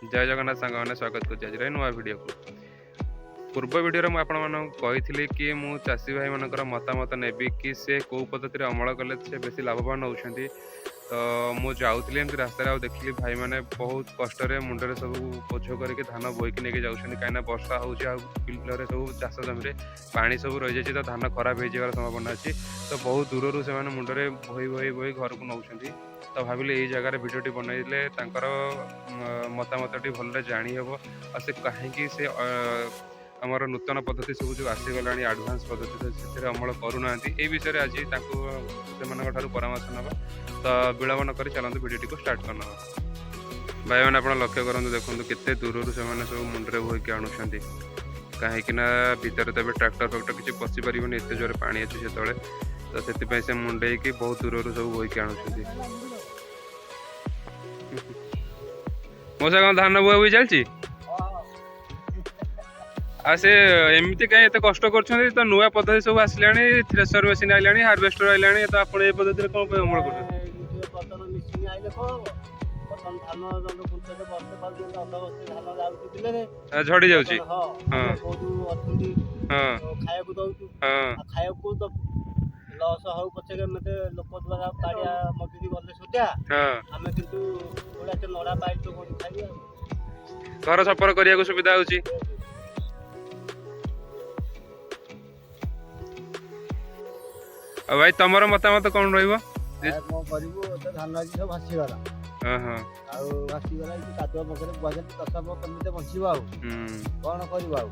ଜୟ ଜଗନ୍ନାଥ ସାଙ୍ଗମାନେ, ସ୍ୱାଗତ କରୁଛି ଆଜିର ଏ ନୂଆ ଭିଡ଼ିଓକୁ। ପୂର୍ବ ଭିଡ଼ିଓରେ ମୁଁ ଆପଣମାନଙ୍କୁ କହିଥିଲି କି ମୁଁ ଚାଷୀ ଭାଇମାନଙ୍କର ମତାମତ ନେବି କି ସେ କେଉଁ ପଦ୍ଧତିରେ ଅମଳ କଲେ ସେ ବେଶୀ ଲାଭବାନ ହେଉଛନ୍ତି। ତ ମୁଁ ଯାଉଥିଲି ଏମିତି ରାସ୍ତାରେ ଆଉ ଦେଖିଲି ଭାଇମାନେ ବହୁତ କଷ୍ଟରେ ମୁଣ୍ଡରେ ସବୁ ବୋଝ କରିକି ଧାନ ବୋହିକି ନେଇକି ଯାଉଛନ୍ତି, କାହିଁକିନା ବର୍ଷା ହେଉଛି ଆଉ ବିଲରେ ସବୁ ଚାଷ ଜମିରେ ପାଣି ସବୁ ରହିଯାଇଛି, ତ ଧାନ ଖରାପ ହେଇଯିବାର ସମ୍ଭାବନା ଅଛି। ତ ବହୁତ ଦୂରରୁ ସେମାନେ ମୁଣ୍ଡରେ ବୋହି ବୋହି ବୋହି ଘରକୁ ନେଉଛନ୍ତି। ତ ଭାବିଲି ଏଇ ଜାଗାରେ ଭିଡ଼ିଓଟି ବନେଇଲେ ତାଙ୍କର ମତାମତଟି ଭଲରେ ଜାଣିହେବ ଆଉ ସେ କାହିଁକି ସେ ଆମର ନୂତନ ପଦ୍ଧତି ସବୁ ଯେଉଁ ଆସିଗଲାଣି, ଆଡ଼ଭାନ୍ସ ପଦ୍ଧତି, ତ ସେଥିରେ ଅମଳ କରୁନାହାନ୍ତି। ଏଇ ବିଷୟରେ ଆଜି ତାଙ୍କୁ ସେମାନଙ୍କ ଠାରୁ ପରାମର୍ଶ ନେବା। ତ ବିଳମ୍ବ ନ କରି ଚାଲନ୍ତୁ, ଭିଡ଼ିଓଟିକୁ ଷ୍ଟାର୍ଟ କରିନେବା। ଭାଇମାନେ, ଆପଣ ଲକ୍ଷ୍ୟ କରନ୍ତୁ, ଦେଖନ୍ତୁ କେତେ ଦୂରରୁ ସେମାନେ ସବୁ ମୁଣ୍ଡରେ ବୋହିକି ଆଣୁଛନ୍ତି, କାହିଁକି ନା ଭିତରେ ତ ଏବେ ଟ୍ରାକ୍ଟର ଫାକ୍ଟର କିଛି ପଶି ପାରିବନି, ଏତେ ଜୋରେ ପାଣି ଅଛି ସେତେବେଳେ। ତ ସେଥିପାଇଁ ସେ ମୁଣ୍ଡେଇକି ବହୁତ ଦୂରରୁ ସବୁ ବୋହିକି ଆଣୁଛନ୍ତି। ମଉସା, କଣ ଧାନ ବୁହା ବୁହି ଚାଲିଛି? ଆଉ ସେ ଏମିତି କାହିଁ ଏତେ କଷ୍ଟ କରୁଛନ୍ତି? ତ ନୂଆ ପଦ୍ଧତି ସବୁ ଆସିଲାଣି, ଥ୍ରେସର ମେସିନ୍ ଆଇଲାଣି, ହାର୍ଭେଷ୍ଟର ଆଇଲାଣି, ତ ଆପଣ ଏ ପଦ୍ଧତିରେ କ'ଣ ପାଇଁ ଅମଳ କରୁଛନ୍ତି? ବର୍ତ୍ତମାନ ମେସିନ୍ ଆଇଲେ କଣ ହବ? ବର୍ତ୍ତମାନ ଧାନ କୁଣ୍ଟାଲ ବସ୍ତେ ପାଉଛନ୍ତି, ଅଧ ବସ୍ତେ ଧାନ ଯାଉଛି ବିଲରେ। ଝଡ଼ି ଯାଉଛି। ହଁ। କୋଉଠୁ ଅଛନ୍ତି, ଖାଇବାକୁ ଦଉଛୁ। ଆଉ ଖାଇବାକୁ ଦବୁ, ଲସ୍ ହଉ ପଛକେ, ମତେ ଲୋକ ଦ୍ୱାରା ବାଡ଼ିଆ ମଜୁରୀ ଗଲେ ସୁଦ୍ଧା ଆମେ କିନ୍ତୁ ଗୁଡ଼ାକେ ନଡ଼ା ପାଇଲୁ ତ କୋଉଠି ଖାଇବୁ ଆଉ। ଘର ଛପର କରିବାକୁ ସୁବିଧା ହଉଛି। ଆଉ ଭାଇ, ତମର ମତାମତ କଣ ରହିବ? କଣ କରିବୁ, ତ ଧାନ ଆଜି ସବୁ ଭାସିଗଲା। ହଁ ହଁ ଆଉ ଭାସିଗଲା, ଏଇ କାଦୁଅ ପଖରେ ବୁହାଯାଉଛି, ଦଶ କେମିତି ବଞ୍ଚିବ ଆଉ? କଣ କରିବ ଆଉ?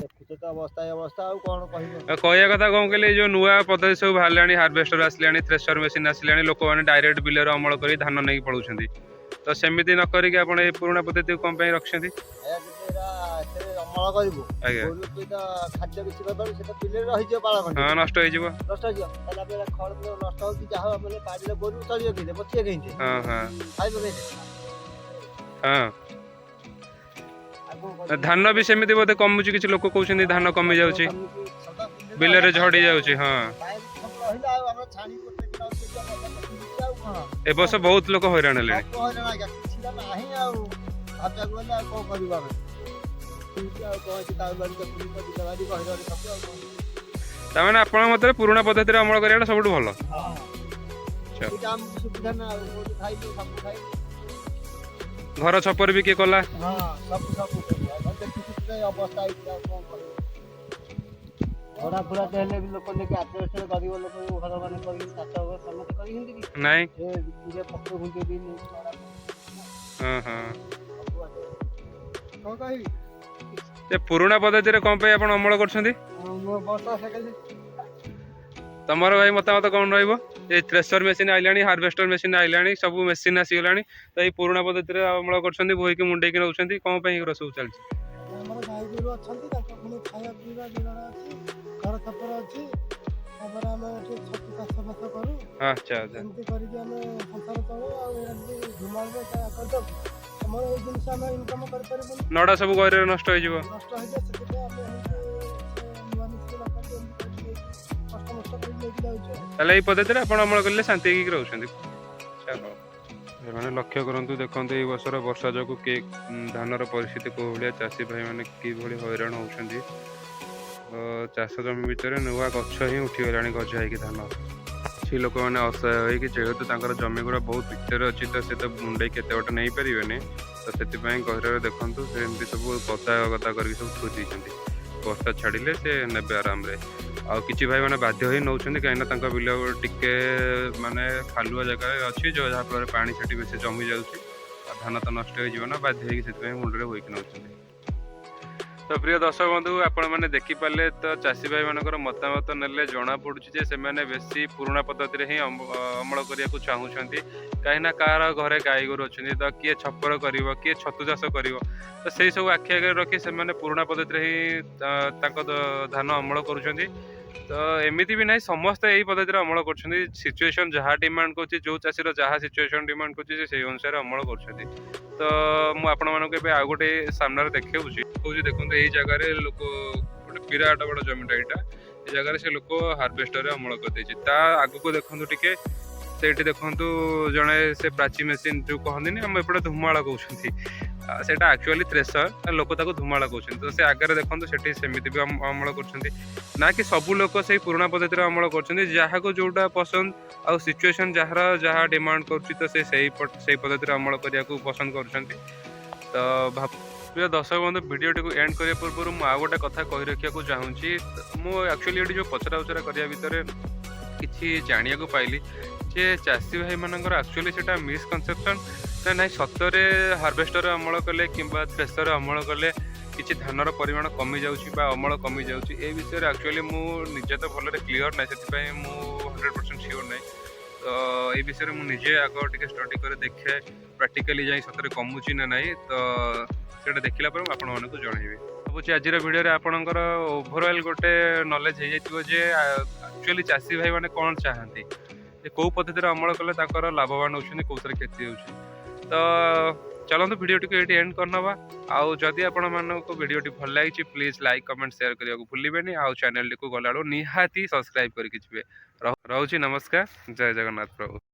ଦେଖୁଛ ତ ଅବସ୍ଥା, ଏ ଅବସ୍ଥା, ଆଉ କଣ କହିବ? ଆଉ କହିବା କଥା କଣ କହିଲେ, ଏଇ ଯୋଉ ନୂଆ ପଦ୍ଧତି ସବୁ ବାହାରିଲାଣି, ହାର୍ଭେଷ୍ଟର ଆସିଲାଣି, ଥ୍ରେସର ମେସିନ୍ ଆସିଲାଣି, ଲୋକମାନେ ଡାଇରେକ୍ଟ ବିଲରେ ଅମଳ କରି ଧାନ ନେଇକି ପଳଉଛନ୍ତି। ତ ସେମିତି ନ କରିକି ଆପଣ ଏଇ ପୁରୁଣା ପଦ୍ଧତିକୁ କଣ ପାଇଁ ରଖିଛନ୍ତି? ଏ ଯଦି ଏରା ଏଥିରେ ଅମଳ କରିବୁ, ଗୋରୁ ତ ଖାଦ୍ୟ କିଛି କରିପାରିବୁ, ସେ ତ ବିଲରେ ରହିଯିବ ପାଳ ଖଣ୍ଡେ। ହଁ, ନଷ୍ଟ ହେଇଯିବ। ନଷ୍ଟ ହେଇଯିବ। ତାହେଲେ ଆମେ ଖଡ଼ ନଷ୍ଟ ହଉଛି, ଯାହା ମାନେ ବାଡ଼ିରେ ଗୋରୁ ଚଳିବ କେମିତି, ବଞ୍ଚିବ କେମିତି, ହଁ ହଁ ଖାଇବ କେମିତି? ଆଉ କଣ କରିବୁ? ଧାନ ବି ସେମିତି ବୋଧେ କମୁଛି, କିଛି ଲୋକ କହୁଛନ୍ତି ଧାନ କମି ଯାଉଛି, ବିଲରେ ଝଡ଼ି ଯାଉଛି। ହଁ। ପାଇପ୍ ସବୁ ରହିଲା, ଆଉ ଆମର ଛାଣି ଗୋଟେ ଦିନ ଆଉ କଣ? ଏ ବର୍ଷ ବହୁତ ଲୋକ ହଇରାଣ ହେଲେଣି। ସବୁ ହଇରାଣ ଆଜ୍ଞା, କିଛି ତ ନାହିଁ। ଆଉ ଭାବିବାକୁ ଗଲେ ଆଉ କଣ କରିବୁ ଆମେ ଏମିତି? ଆଉ କଣ ଅଛି? ତାଉ ବାଡ଼ି ଦେଖୁଛୁ ତ, ବିଲ ବାଡ଼ି ଗହିର ସବୁ, ଆଉ କଣ? ତାମାନେ ଆପଣଙ୍କ ମତରେ ପୁରୁଣା ପଦ୍ଧତିରେ ଅମଳ କରିବାଟା ସବୁଠୁ ଭଲ। ହଁ, ଏଇଟା ଆମକୁ ସୁବିଧା ନା, ଆଉ କୋଉଠି ଖାଇବୁ, ସବୁ ଖାଇବୁ। ଘର ଛପର ବି କିଏ କଲା। ହଁ, ସବୁ ସବୁ ଦେଖୁଛୁ ତ ଏଇ ଅବସ୍ଥା ହେଇଛି, ଆଉ କଣ କରିବୁ? ଭଡା ଫଡା ହେଲେ ବି ଲୋକ ନେଇକି ଆଜବେଷ୍ଟରେ, ଗରିବ ଲୋକ ଘର ମାନେ କରିକି ଚାଷ ସମସ୍ତେ କରିଛନ୍ତି କି? ନାଇଁ। ଏ ପୁରା ପତ୍ର ଘୁଞ୍ଚେଇ ଦେଇ ନେଇକି ନଡ଼ା ହଁ ହଁ ସବୁ ଆସେ। କଣ କହିବି? ଏ ପୁରୁଣା ପଦ୍ଧତିରେ କଣ ପାଇଁ ଆପଣ ଅମଳ କରୁଛନ୍ତି? ବର୍ଷା ସେକେଣ୍ଡ। ତମର ଭାଇ ମତାମତ କଣ ରହିବ? ଏ ଥ୍ରେସର ମେସିନ୍ ଆଇଲାଣି, ହାର୍ଭେଷ୍ଟର ମେସିନ୍ ଆଇଲାଣି, ସବୁ ମେସିନ୍ ଆସିଗଲାଣି, ତ ଏଇ ପୁରୁଣା ପଦ୍ଧତିରେ ଅମଳ କରୁଛନ୍ତି, ବୋହିକି ମୁଣ୍ଡେଇକି ନେଉଛନ୍ତି, କଣ ପାଇଁ ଏଗୁଡ଼ା ସବୁ ଚାଲିଛି? ଆମର ଗାଈ ଗୋରୁ ଅଛନ୍ତି, ତାଙ୍କ ପୁଣି ଖାଇବା ପିଇବା ଯୋଗାଣ ଅଛି, ଘର ଛପର ଅଛି, ତାପରେ ଆମେ ଏଠି ଛତୁ ଚାଷ ଫାସ କରୁ। ଆଚ୍ଛା ଆଚ୍ଛା ଏମିତି କରିକି ଆମେ ସଂସାର ଚଳୁ। ଆଉ ଏମିତି ଧୁମାଳରେ କରିଦେବୁ, ଆମର ଏଇ ଜିନିଷ ଆମେ ଇନକମ୍ କରିପାରିବୁନି। ନଡ଼ା ସବୁ ଗହିରରେ ନଷ୍ଟ ହେଇଯିବ। ନଷ୍ଟ ହେଇଯିବ। ସେଥିପାଇଁ ଆମେ ଏମିତି ସେ ନୂଆ ମିଶିକି ନ କରିକି ଏମିତି କରିକି ନେଇକି କଷ୍ଟ ମଷ୍ଟ କରିକି ନେଇକି ଯାଉଛୁ ଆଉ। ତାହେଲେ ଏଇ ପଦ୍ଧତିରେ ଆପଣ ଅମଳ କଲେ ଶାନ୍ତି ହେଇକି ରହୁଛନ୍ତି। ଆଚ୍ଛା, ହଉ। ଏମାନେ ଲକ୍ଷ୍ୟ କରନ୍ତୁ, ଦେଖନ୍ତୁ ଏଇ ବର୍ଷର ବର୍ଷା ଯୋଗୁଁ କି ଧାନର ପରିସ୍ଥିତି କୋଉ ଭଳିଆ, ଚାଷୀ ଭାଇମାନେ କିଭଳି ହଇରାଣ ହେଉଛନ୍ତି। ତ ଚାଷ ଜମି ଭିତରେ ନୂଆ ଗଛ ହିଁ ଉଠିଗଲାଣି ଗଜା ହେଇକି ଧାନ। କିଛି ଲୋକମାନେ ଅସହାୟ ହେଇକି, ଯେହେତୁ ତାଙ୍କର ଜମି ଗୁଡ଼ା ବହୁତ ଭିତରେ ଅଛି, ତ ସେ ତ ମୁଣ୍ଡେଇ କେତେ ବାଟ ନେଇପାରିବେନି, ତ ସେଥିପାଇଁ ଗହିରରେ ଦେଖନ୍ତୁ ସେ ଏମିତି ସବୁ ଗଦା ଗଦା କରିକି ସବୁ ଥୋଇ ଦେଇଛନ୍ତି। ବର୍ଷା ଛାଡ଼ିଲେ ସେ ନେବେ ଆରାମରେ। ଆଉ କିଛି ଭାଇମାନେ ବାଧ୍ୟ ହୋଇ ନେଉଛନ୍ତି, କାହିଁକିନା ତାଙ୍କ ବିଲ ଟିକେ ମାନେ ଖାଲୁଆ ଜାଗାରେ ଅଛି, ଯୋଉ ଯାହାଫଳରେ ପାଣି ସେଠି ବେଶୀ ଜମି ଯାଉଛି ଆଉ ଧାନ ତ ନଷ୍ଟ ହେଇଯିବ ନା, ବାଧ୍ୟ ହେଇକି ସେଥିପାଇଁ ମୁଣ୍ଡରେ ବୋହିକି ନେଉଛନ୍ତି। ତ ପ୍ରିୟ ଦର୍ଶକ ବନ୍ଧୁ, ଆପଣମାନେ ଦେଖିପାରିଲେ ତ, ଚାଷୀ ଭାଇମାନଙ୍କର ମତାମତ ନେଲେ ଜଣା ପଡୁଛି ଯେ ସେମାନେ ବେଶୀ ପୁରୁଣା ପଦ୍ଧତିରେ ହିଁ ଅମଳ କରିବାକୁ ଚାହୁଁଛନ୍ତି, କାହିଁକିନା କାହାର ଘରେ ଗାଈ ଗୋରୁ ଅଛନ୍ତି, ତ କିଏ ଛପର କରିବ, କିଏ ଛତୁ ଚାଷ କରିବ, ତ ସେଇ ସବୁ ଆଖି ଆଗରେ ରଖି ସେମାନେ ପୁରୁଣା ପଦ୍ଧତିରେ ହିଁ ତାଙ୍କ ଧାନ ଅମଳ କରୁଛନ୍ତି। ତ ଏମିତି ବି ନାହିଁ ସମସ୍ତେ ଏଇ ପଦ୍ଧତିରେ ଅମଳ କରୁଛନ୍ତି। ସିଚୁଏସନ୍ ଯାହା ଡିମାଣ୍ଡ କରୁଛି, ଯୋଉ ଚାଷୀର ଯାହା ସିଚୁଏସନ୍ ଡିମାଣ୍ଡ କରୁଛି, ସେ ସେଇ ଅନୁସାରେ ଅମଳ କରୁଛନ୍ତି। ତ ମୁଁ ଆପଣମାନଙ୍କୁ ଏବେ ଆଉ ଗୋଟେ ସାମ୍ନାରେ ଦେଖାଉଛି, କହୁଛି, ଦେଖନ୍ତୁ ଏଇ ଜାଗାରେ ଲୋକ ଗୋଟେ ବିରାଟ ବଡ଼ ଜମିଟା ଏଇଟା, ଏ ଜାଗାରେ ସେ ଲୋକ ହାର୍ଭେଷ୍ଟରରେ ଅମଳ କରିଦେଇଛି। ତା ଆଗକୁ ଦେଖନ୍ତୁ ଟିକେ। ସେଇଠି ଦେଖନ୍ତୁ ଜଣେ ସେ ପ୍ରାଚୀ ମେସିନ୍ ଯୋଉ କହନ୍ତିନି, ଆମ ଏପଟେ ଧୁମାଳ କହୁଛନ୍ତି, ସେଇଟା ଆକ୍ଚୁଆଲି ଥ୍ରେସର, ଲୋକ ତାକୁ ଧୁମାଳ କହୁଛନ୍ତି। ତ ସେ ଆଗରେ ଦେଖନ୍ତୁ ସେଠି ସେମିତି ବି ଅମଳ କରୁଛନ୍ତି। ନା କି ସବୁ ଲୋକ ସେଇ ପୁରୁଣା ପଦ୍ଧତିରେ ଅମଳ କରୁଛନ୍ତି। ଯାହାକୁ ଯୋଉଟା ପସନ୍ଦ ଆଉ ସିଚୁଏସନ୍ ଯାହାର ଯାହା ଡିମାଣ୍ଡ କରୁଛି, ତ ସେ ସେଇ ପଦ୍ଧତିରେ ଅମଳ କରିବାକୁ ପସନ୍ଦ କରୁଛନ୍ତି। ତ ଭାବ ପ୍ରିୟ ଦର୍ଶକ ବନ୍ଧୁ, ଭିଡ଼ିଓଟିକୁ ଏଣ୍ଡ କରିବା ପୂର୍ବରୁ ମୁଁ ଆଉ ଗୋଟେ କଥା କହି ରଖିବାକୁ ଚାହୁଁଛି। ମୁଁ ଆକ୍ଚୁଆଲି ଏଠି ଯେଉଁ ପଚରା ଉଚରା କରିବା ଭିତରେ କିଛି ଜାଣିବାକୁ ପାଇଲି ଯେ ଚାଷୀ ଭାଇମାନଙ୍କର ଆକ୍ଚୁଆଲି ସେଇଟା ମିସକନସେପସନ୍ ନା ନାଇଁ, ସତରେ ହାର୍ଭେଷ୍ଟର ଅମଳ କଲେ କିମ୍ବା ଥ୍ରେସର ଅମଳ କଲେ କିଛି ଧାନର ପରିମାଣ କମିଯାଉଛି ବା ଅମଳ କମିଯାଉଛି, ଏ ବିଷୟରେ ଆକ୍ଚୁଆଲି ମୁଁ ନିଜେ ତ ଭଲରେ କ୍ଲିଅର୍ ନାହିଁ। ସେଥିପାଇଁ ମୁଁ 100% ସିଓର ନାହିଁ। ତ ଏଇ ବିଷୟରେ ମୁଁ ନିଜେ ଆଗ ଟିକେ ଷ୍ଟଡି କରି ଦେଖେ, ପ୍ରାକ୍ଟିକାଲି ଯାଇ ସତରେ କମୁଛି ନା ନାହିଁ। ତ ସେଇଟା ଦେଖିଲା ପରେ ମୁଁ ଆପଣମାନଙ୍କୁ ଜଣେଇବି। ଭାବୁଛି ଆଜିର ଭିଡ଼ିଓରେ ଆପଣଙ୍କର ଓଭରଅଲ୍ ଗୋଟେ ନଲେଜ ହେଇଯାଇଥିବ ଯେ ଆକ୍ଚୁଆଲି ଚାଷୀ ଭାଇମାନେ କ'ଣ ଚାହାନ୍ତି, ଯେ କେଉଁ ପଦ୍ଧତିରେ ଅମଳ କଲେ ତାଙ୍କର ଲାଭବାନ ହେଉଛନ୍ତି, କେଉଁଥିରେ କ୍ଷତି ହେଉଛି। ତ ଚାଲନ୍ତୁ, ଭିଡ଼ିଓଟିକୁ ଏଇଠି ଏଣ୍ଡ କରିନେବା। ଆଉ ଯଦି ଆପଣମାନଙ୍କୁ ଭିଡ଼ିଓଟି ଭଲ ଲାଗିଛି, ପ୍ଲିଜ୍ ଲାଇକ୍, କମେଣ୍ଟ, ସେୟାର କରିବାକୁ ଭୁଲିବେନି। ଆଉ ଚ୍ୟାନେଲଟିକୁ ଗଲାବେଳକୁ ନିହାତି ସବସ୍କ୍ରାଇବ୍ କରିକି ଯିବେ। ରହୁଛି, ନମସ୍କାର, ଜୟ ଜଗନ୍ନାଥ ପ୍ରଭୁ।